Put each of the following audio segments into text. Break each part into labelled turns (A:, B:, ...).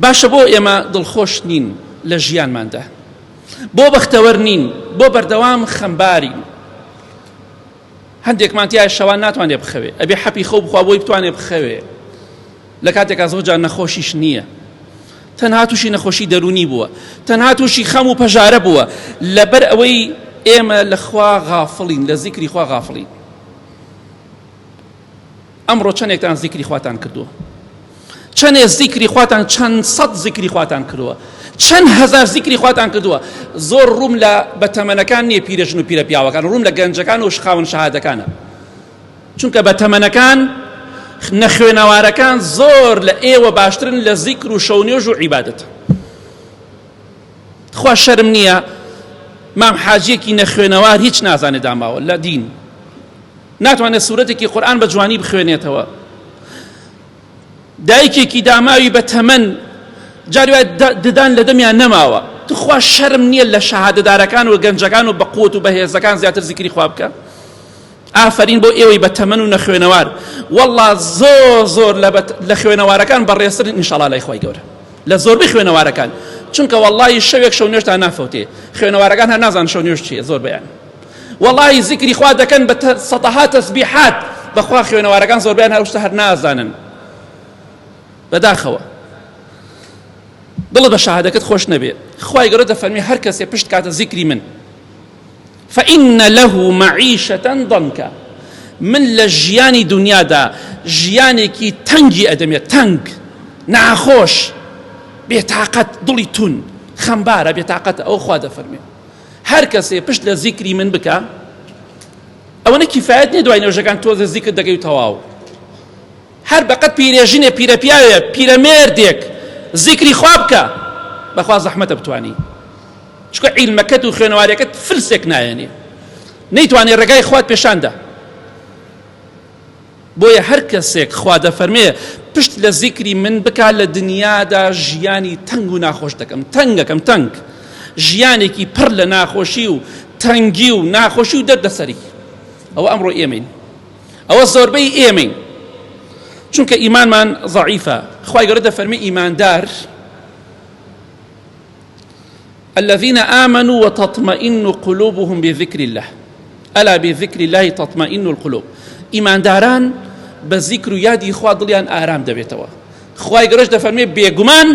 A: باشە بۆ ئێمە دڵخۆش نین لە ژیانماندا؟ بۆ بەختەوەر نین؟ بۆ بەردەوام خەمبارین؟ هەندێکمان تیا شەوان ناتوانێ بخەوێ، ئەبێ حەپی خەو بخوا بۆی بتوانێ بخەوێ، لە کاتێکا زۆر جار نەخۆشیش نییە، تەنها تووشی نەخۆشی دەروونی بووە، تەنها تووشی خەم و پەژارە بووە، لەبەر ئەوەی ئێمە لە خوا غافڵین، لە زیکری خوا غافڵین. ئەمڕۆ چەندێکتان زیکری خواتان کردووە؟ چەندێ زیکری خواتان چەند سەد زیکری خواتان کردووە؟ چەند هەزار زیکری خواتان کردووە؟ زۆر ڕووم لە بەتەمەنەکان نییە پیرەژن و پیرە پیاوەکان ڕووم لە گەنجەکان و خاوەن شەهادەکانە چونکە بەتەمەنەکان نەخوێنەوارەکان زۆر لە ئێوە باشترن لە زیکر و شەونێژ و عیبادەت خوا شەرم نییە مام حاجیەکی نەخوێنەوار هیچ نازانێ داماوە لە دین ناتوانێت سورەتێکی قورئان بە جوانی بخوێنێتەوە دایکێکی داماوی بە تەمەن جاری وایە ددان لە دەمیان نەماوە تخوا شەرم نییە لە شەهادەدارەکان و گەنجەکان و بەقوت و بەهێزەکان زیاتر زیکری خوا بکە ئافرین بۆ ئێوەی بە تەمەن و نەخوێنەوار والله زۆر زۆر لە خوێنەوارەکان بەڕێزترن ئینشاڵا لای خوای گەورە لە زۆربەی خوێنەوارەکان چونکە واللهی شەوێک شەو نوێژتان نافەوتێ خوێنەوارەکان هەر نازان شەو نوێژ چییە زۆر بەیان وەڵاهی زیکری خوا دەکەن بە سەتەها تەسبیحات بەخوا خوێنەوارەکان زۆربەیان هەر شتە هەر نازانن بەداخەوە دڵت بە شەهادەکەت خۆش نەبێ خوای گەورە دەفەرمی هەر کەسێ پشت کاتە زیکری من فإن له معیشة ضنکا من لە ژیانی دنیادا ژیانێکی تەنگی ئەدەمێ تەنگ ناخۆش بێتاقەت دڵی تون خەمبارە بێتاقەتە ئەو خوا دەفەرمێ هەر کەسێ پشت لە زیکری من بکا ئەوەنە کیفایەت نییە دوای نوێژەکان تۆزێ زیکر دەکەی و تەواو هەر بەقەت پیرێژنێ پیرەپیاوێ پیرەمێردێک زیکری خوا بکە بەخوا زەحمەتە بتانی چونکە عیلمەکەت و خوێنەواریەکەت فلسێک نایەنێ نەیتوانێ ڕێگای خوات پێشاندا بۆیە هەر کەسێک خوا دەفەرمێ پشت لە زیکری من بکا لە دنیادا ژیانی تەنگ و ناخۆش دەکەم تەنگەکەم تەنگ ژیانێکی پڕ لە ناخۆشی و تەنگی و ناخۆشی و دەردەسەری ئەوە ئەمڕۆ ئێمەین ئەوە زۆربەی ئێمەین چونکە ئیمانمان ضعیفە خوای گەورە دەفەرمێ ئیماندار الذين آمنوا وتطمئن قلوبهم بذكر الله ألا بذكر الله تطمئن القلوب ئیمانداران بە زیکر و یادی خوا دڵیان ئارام دەبێتەوە خوای گەورەش دەفەرمێ بێگومان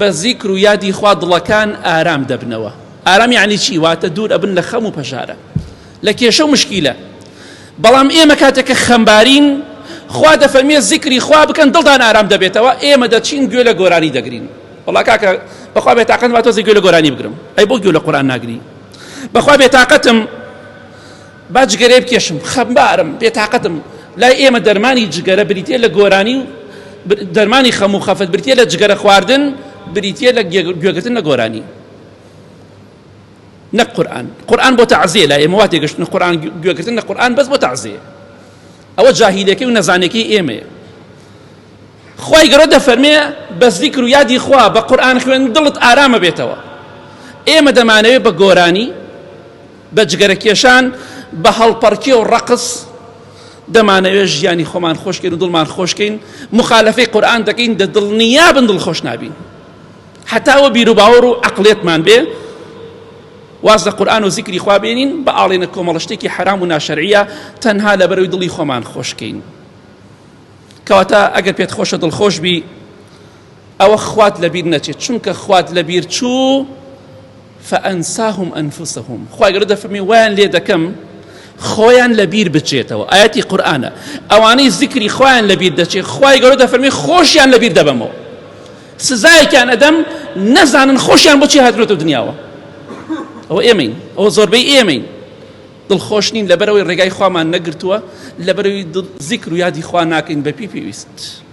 A: بە زیکر و یادی خوا دڵەکان ئارام دەبنەوە ئارام یعنی چی واتە دوور ئەبن لە خەم و پەژارە لە کێشە و مشکیلە بەڵام ئێمە کاتێک کە خەمبارین خوا دەفەرمێ زیکری خوا بکەن دڵتان ئارام دەبێتەوە ئێمە دەچین گوێ لە گۆرانی دەگرین وەڵا کاکە بەخوا بێتاقەتم با تۆزێ گوێ لە گۆرانی بگرم ئەی بۆ گوێ لە قورئان ناگری بەخوا بێتاقەتم با جگەرەی بکێشم خەمبارم بێتاقەتم لای ئێمە دەرمانی جگەرە بریتە لە گۆرانی و دەرمانی خەم و خەفەت بریتە لە جگەرە خواردن بریتە لە گوێگرتن لە گۆرانی نەک قورئان قورئان بۆ تەعزیە لای ئێمە وا تێگەشتن قورئان گوێگرتن لە قورئان بەس بۆ تەعزیە ئەوە جاهیلەکەی و نەزانەکەی ئێمەیە خوای گەورە دەفەرمێ بە زیکر و یادی خوا بە قورئان خوێن دڵت ئارامە بێتەوە ئێمە دەمانەوێت بە گۆرانی بە جگەرە کێشان بە هەڵپەڕکێ و ڕەقس دەمانەوێت ژیانی خۆمان خۆشکەین و دڵمان خۆشکەین مخالفەی قورئان دەکەین دە دڵنیابن دڵخۆش نابین هەتا ئەوە بیروباوەڕ و عەقڵیەتمان بێ واز لە قورئان و زیکری خوا بێنین بە ئاڵێنە کۆمەڵە شتێکی حەرام و ناشەرعیە تەنها لەبەرەوەی دڵی خۆمان خۆشکەین کەواتە ئەگەر پێت خۆشە دڵخۆش بی ئەوە خوات لەبیر نەچێت چونکە خوات لەبیر چوو فأنساهم أنفسهم خوای گەورە دەفەرمێ وایان لێ دەکەم خۆیان لەبیر بچێتەوە ئاەتی قورئانە ئەوانەی زیکری خۆیان لەبیر دەچێت خوای گەورە دەفەرمێ خۆشیان لەبیر دەبەمەوە سزایەکیان ئەدەم نەزانن خۆشیان بۆچی هاتوونەتە دنیاوە ئەوە ئێمەین ئەوە زۆربەی ئێمەین دڵخۆش نین لەبەرەوەی ڕێگای خوامان نەگرتووە لەبەرەوەی زیکر و یادی خوا ناکەین بە پێی پێویست.